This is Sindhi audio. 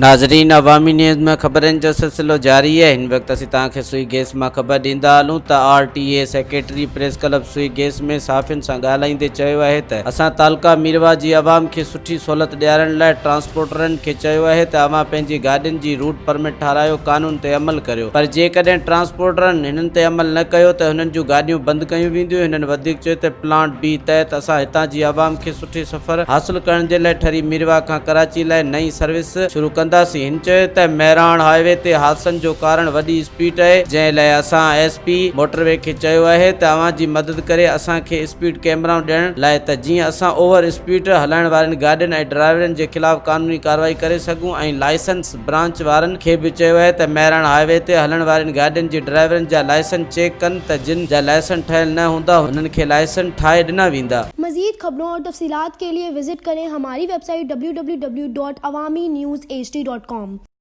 ناظرين عوامي نيوز ۾ خبرن جو سلسلو جاري آهي هن وقت اسين توهان کي سوئي گيس مان خبر ڏيندا هلون ته R T A secretary press club Sui gas ۾ صحافين سان ڳالهائيندي چيو آهي ته اسان تعلقه ميرواهه جي عوام کي سٺي سهولت ڏيارڻ لاء ٽرانسپورٽرن کي چيو آهي ته اوهان پنهنجي گاڏين جي روٽ پرمٽ ٺارايو قانون تي عمل ڪريو پر جيڪڏهن ٽرانسپورٽرن هنن تي عمل نه ڪيو ته هنن جون گاڏيون بند ڪيون وينديون هنن وڌيڪ چيو ته پلانٽ بي تحت اسان هتان جي عوام کي سٺي سفر حاصل ڪرڻ جي لاء ٺري ميرواهه کان ڪراچي لاء نئين سروس شروع ڪنداسين. هن چيو ته مهراڻ هاء وي تي حادثن جو ڪارڻ وڏي اسپيڊ آهي جنهن لاء اسان ايس پي موٽر وي کي چيو آهي ته اوهان جي مدد ڪري اسان کي اسپيڊ ڪئميرائون ڏيڻ لاء ته جيئن اسان اوور اسپيڊ هلائڻ وارين گاڏين ۽ ڊرائيورن جي خلاف قانوني ڪارروائي ڪري سگهون ۽ لائسنس برانچ وارن کي به چيو آهي ته مهراڻ هاء وي تي هلڻ وارين گاڏين جي ڊرائيورن جا لائسن چيڪ ڪن ته جن جا لائسن ٺهيل نه هوندا هنن کي لائسن ٺاهي ڏنا ويندا. مزيد خبرون اور تفصيلات کے لئے وزٽ ڪرين ھماري web site www.awamiNewsHD.com.